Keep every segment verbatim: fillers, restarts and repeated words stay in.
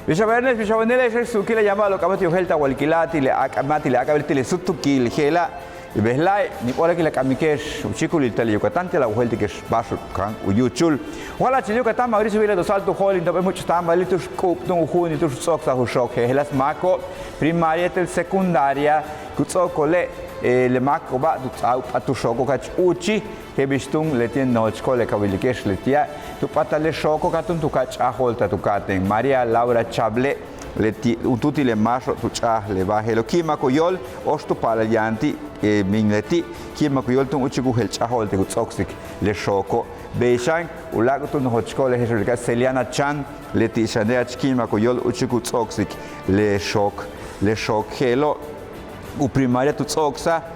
Bix a we'ene'ex, bix a wenele'ex, suukil a yaan ba'alo'ob k'a'abéet u yojéelta'al a wa'likila' ti' le áak'ama' ti' le áak'abil ti' le súutukil je'ela'. Bejla'e' níib óolakil a k'amike'ex u chíikulil ti' le Yucatán ti'al a wojéeltike'ex ba'ax u kaan u yúuchul. Wa la'achil Yucatán, Mauricio Vila Dosal tu jo'olinta'al jump'éel múuch' táambalil tu'ux k'u'ubtúun u ju'unil tu'ux ts'o'oksa'al u xook jejeláas máako'ob. Primaria yéetel secundaria ku ts'o'okole', le máako'oba' tu ts'áaj u p'áat u xooko' jach úuchij. Je'el bix túun leti'e' nojoch ko'olel ka wilike'ex leti'e' tu p'áatal le xooko' ka túun tu ka'a ch'a'ajo'olta'al tu ka'atéen María Laura Chable, leti' juntúul ti' le máaxo'ob tu ch'a'aj le ba'al je'elo', ki'imak u yóol, óox tu paalal yaan ti' bin leti', ki'imak u yóol túun úuchik u jeel ch'a'ajo'oltik u ts'o'oksik le xooko'. Bey xan u láak' tu nojoch ko'olel je'ex u wilika' Celiana Chan, leti' xane' jach ki'imak u yóol úuchik u ts'o'oksik le xook, le xook je'elo'. U primaria tu ts'o'oksaj,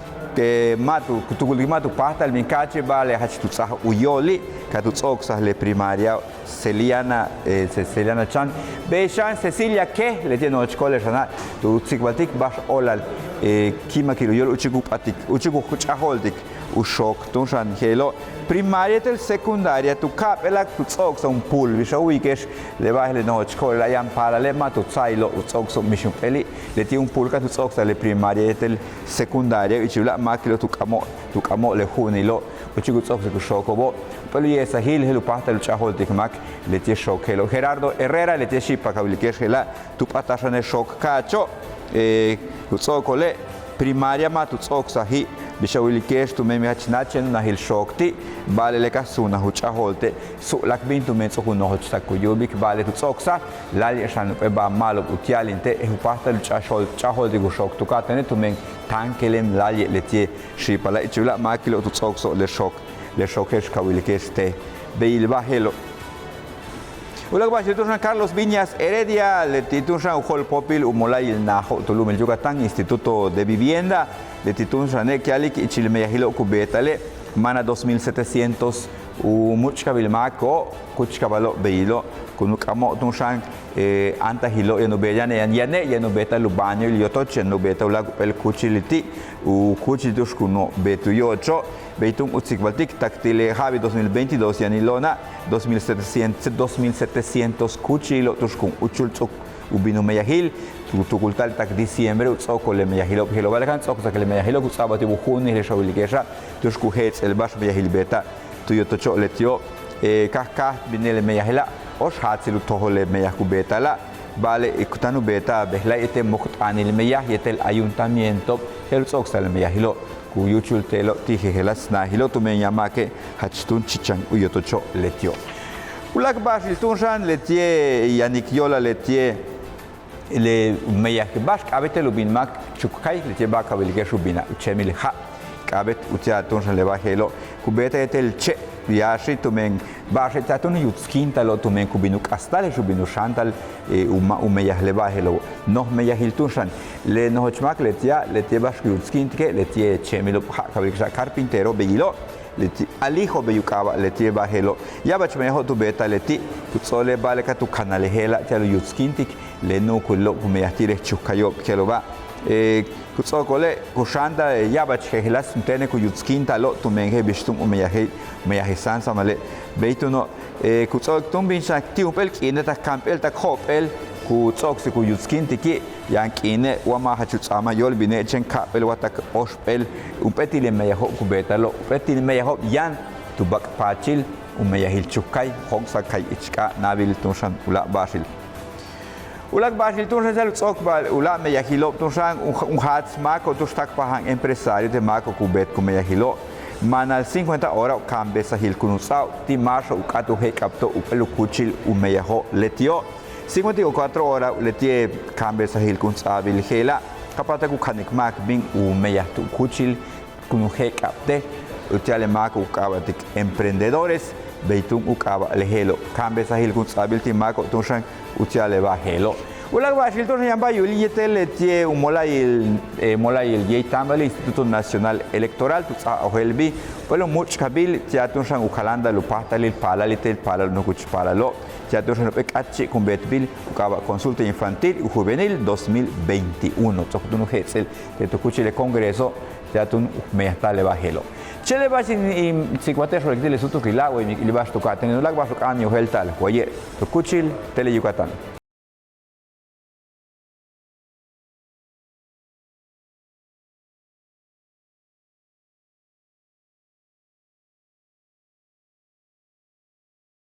ma' tu tukultik ma' tu páajtal bin ka'ache', ba'ale' jach tu ts'áaj u yóoli' ka tu ts'o'oksaj le primaria Celiana, Celiana Chan. Bey xan Cecilia Quej, leti'e' nojoch ko'olel xana', tu tsikbaltik ba'ax óolal ki'imakil u yóol úuchik u p'áatik úuchik u ch'a'ajo'oltik u xook túun xan je'elo'. Primaria yéetel secundaria tu ka'ap'éela'ak tu ts'o'oksaj jump'úul, bix a wu'uyike'ex le ba'al je'elo' nojoch ko'olel yaan paalale' ma' tu tsa'ayilo'ob u ts'o'okso'ob mix jump'éeli', leti' jump'úul ka tu ts'o'oksaj le primaria yéetel secundaria, ichil u láak' máakilo'ob tu k'amo'ob, tu k'amo'ob le ju'unilo', úuchik u ts'o'oksik u xooko'obo'. Jump'éel u ye'esajil je'el u páajtal u ch'a'ajo'oltik máak leti'e' xook je'elo'. Gerardo Herrera, leti'e' xi'ipaj ka wilike'ex je'ela', tu p'áatal xan le xook ka'acho', ku ts'o'okole' primaria ma' tu ts'o'oksaji', bix a wilike'ex tumen jach náach yaan u najil xook ti', ba'ale' le ka suunaj u ch'a'ajo'olte' su'lak bin tumen ts'o'ok u nojoch tak u yu'ubik, ba'ale' tu ts'o'oksaj láayli' xan jump'éel ba'al ma'alob u ti'alinte', je'el u páajtal u ch'a'ajo'oltik u xook tu ka'atéene' tumen táan keleen láayli' leti'e' xi'ipala'. Ichil u láak' máakilo'ob tu ts'o'okso'ob le xook, le xook je'ex ka wilike'ex te' beyil ba'al je'elo'. U láak' ba'axil túun xan Carlos Viñas Heredia, leti' túun xan u jo'olpóopil u mola'ayil naajo'ob tu lu'umil Yucatán, Instituto de Vivienda, leti' túun xane' ku ya'alik ichil meyajilo'ob ku beeta'ale' máan dos mil setecientos u múuch'kabil máako'ob, kúuchkabalo'ob beyilo', kun u k'amo'ob túun xan áantajilo'ob yaan u beeta'al, yane' yaan u beeta'al u bañoil yotoch, yaan u beeta'al u láak' jump'éel kúuchil ti', u kúuchil tu'ux kun u beet u yo'ocho'. Bey túun u tsikbaltik tak ti' le ja'abil dos mil veintidós yaanilo'ona' dos mil setecientos, dos mil setecientos kúuchilo'ob tu'ux kun úuchul ts'o'ok u bin u meyajil, tu tukulta'al tak diciembre u ts'o'okol le meyajilo'ob je'elo', ba'ale' káaj ts'o'oksak le meyajilo'ob ku ts'a'abal ti' u ju'unil je'ex a wilike'exa' tu'ux ku jéets'el ba'ax meyajil beeta'al tu yotocho' leti'o'. Káaj káaj bin le meyajila', óox jaatsil u tojol le meyaj ku beeta'ala', ba'ale' ku táan u beeta'al bejla'e' yéetel mok t'aanil meyaj yéetel ayuntamiento'ob je'el u ts'o'oksa'al le meyajilo'. Ku yúuchul te'elo' ti' jejeláas naajilo' tumen yaan máake' jach túun chichan u yotocho' leti'o'. U láak' ba'axil túun xan leti'e' yanik yo'olal leti'e' le meyaj ba'ax k'a'abéetel u bin máak Chukkay, leti'e' ba'ax ka wilike'ex u bin u chéemil ja', k'a'abéet uti'al túun xan le ba'al je'elo' ku beeta'al yéetel che' yáaxil tumen ba'axe' ti'al túun u yutskíinta'alo' tumen ku bin u k'asta'al je'ex u bin u xáanta'al u meyaj le ba'al je'elo'. Noj meyajil túun xan le nojoch máak leti'a', leti'e' ba'ax ku yutskíintike' leti'e' chéemilo'ob ja' ka wilike'exa' carpintero beyilo', leti' alijo bey u k'aaba' leti'e' ba'al je'elo'. Ya'abach meyajo'ob tu beeta'al leti' ku ts'o'okole' ba'ale' ka tu kanal le je'ela' ti'al u yutskíintik le nu'ukulilo'ob ku meyaj ti' le Chukkayo'ob je'elo'oba'. Ku ts'o'okole' ku xáanta'al ya'abach jejeláas tene' ku yutskíinta'alo' tumen je'el bix túun u meyaj, u meyaj sáansamale'. Bey túuno' ku ts'o'ok túun bin xan ti' jump'éel k'iine' tak kamp'éel tak jo'op'éel ku ts'o'oksik u yutskíintiki', yaan k'iine' wa ma' jach u ts'aamal yóol bine' chéen ka'ap'éel wa tak óoxp'éel. Jump'éel ti' le meyajo'ob ku beeta'alo', jump'éel ti' le meyajo'ob yaan tu bak' paachil u meyajil Chukkay, jóok'sa'akay ich k'áa' naabil túun xan u láak' ba'axil. U láak' ba'axil túun xan ti'al u ts'o'okbal u láak' meyajilo'ob túun xan u jaats máako'ob tu'ux táakpaja'an empresario te' máako'ob ku beet ku meyajilo', maanal cincuenta hora kaambesajil kun u ts'a'ab ti' máaxo'ob u k'áat u je'ek'abto'ob jump'éel u kúuchil u meyajo' leti'o'. Cincuenta y cuatro hora leti'e' kaambesajil kun ts'a'abil je'ela' ka páatak u kanik máak bin u meyaj tu kúuchil kun u je'ek'abte' uti'al le máako'ob u k'aaba'tik emprendedores, bey túun u k'aaba' le je'elo'. Kaambesajil kun ts'a'abil ti' máako'ob túun xan uti'al le ba'al je'elo'. U láak' ba'axil túun xan yaan ba'ax yu'ulil yéetel leti'e' u mola'ayil, mola'ayil yéeytáambalil Instituto Nacional Electoral tu ts'áaj ojéeltbil jump'éel u múuch'kabil ti'al túun xan u kaláanta'al u páajtalil paalal yéetel paalal u nukuch paalalo', ti'al túun xan jump'éel k'áatchi' kun beetbil u k'aaba' consulta infantil y juvenil dos mil veintiuno ts'o'ok túun u jéets'el te' tu kúuchil le Congreso, ti'al túun u meyajta'al le ba'al je'elo'. Chéen le ba'ax in tsikbalta'al xo'olik ti' le súutukila' way mik ili ba'ax tu ka'atéen u láak' ba'ax u k'áat in yojéelta'al waye' tu kúuchil Tele Yucatán.